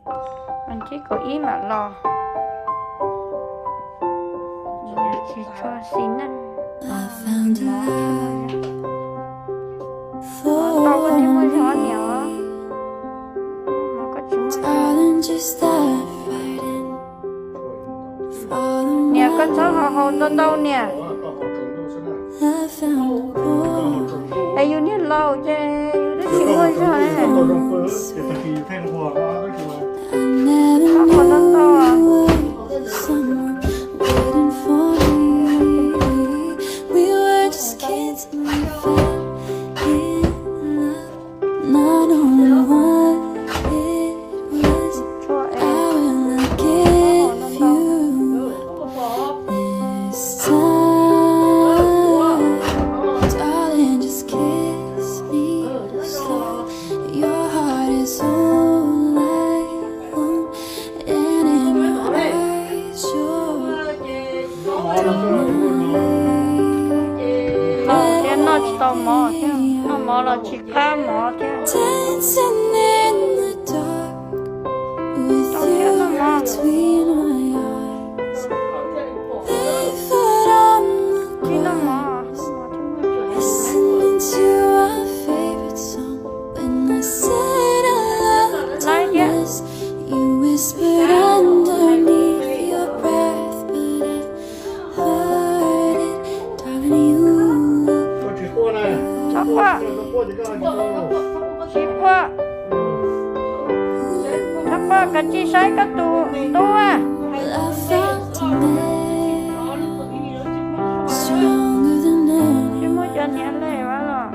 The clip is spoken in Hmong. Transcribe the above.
Vas thib kaum ib mam los. Tsis tshua xis neej. Tau koj thiaj muaj zog niam os. Koj tsis muaj zog. Niam, koj txhob haus haus ntau ntau niam. Es yus niag laus ces yus twb tsis muaj zog ne. Txhob haus ntau ntau. Thiab noj tsis tau mov thiab, noj mov los tsis qab mov thiab. Tau thiab noj mov. Tsis noj mov. Laib thiab. Txhob quaj, tsis quaj. Txhob quaj, kav tsij saib koj tus tub. Tsis muaj cov niam lej vas los.